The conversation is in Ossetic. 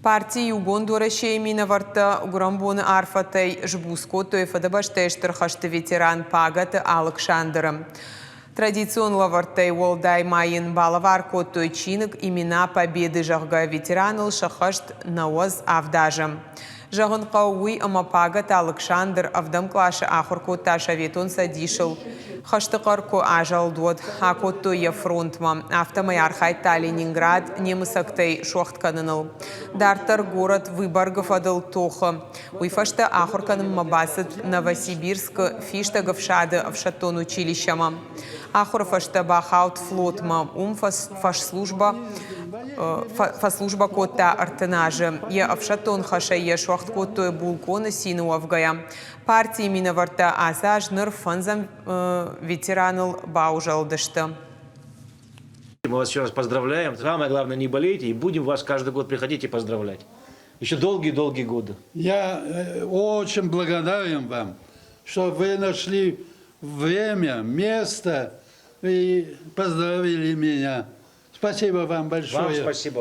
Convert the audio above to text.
Парти Иугонд Уӕрӕсейы минӕвӕрттӕ гуырӕнбоны арфӕтӕй сбуц кодтой Фыдыбӕстӕйы Стыр хӕсты ветеран Пагӕты Алыксандры. Традицион лӕвӕрттӕй уӕлдай ма йын балӕвар кодтой чиныг Имена Победы, зӕгъгӕ, ветераныл сӕххӕст 97 азы. Зӕгъын хъӕуы уый, ӕмӕ Пагӕты Алыксандр ӕвдӕм къласы ахуыр кодта Советон Цӕдисыл хӕсты хъӕр куы азӕлд, уӕд. Акодтой йӕ фронтмӕ. Афтӕмӕй архайдта Ленинград немыцӕгтӕй суӕгъд кӕныныл. Дарддӕр город Выборгы фӕдыл тохы. Уый фӕстӕ ахуыр кӕнынмӕ бацыд Новосибирскы фистӕг ӕфсады ӕфсӕддон училищӕмӕ. Ахуыры фӕстӕ бахауд флотмӕ. Уым фӕсслужбӕ фӕслужбӕ кодта 30 азы. Йӕ ӕфсӕддон хӕсӕй йӕ суӕгъд кодтой булкъоны цины уӕвгӕйӕ. Партийы минӕвӕрттӕ ацы аз ныр фӕндзӕм ветераныл баузӕлдысты. Мы вас еще раз поздравляем. Самое главное, не болейте, и будем вас каждый год приходить и поздравлять. Еще долгие-долгие годы. Я очень благодарен вам, что вы нашли время, место и поздравили меня. Спасибо вам большое. Вам спасибо.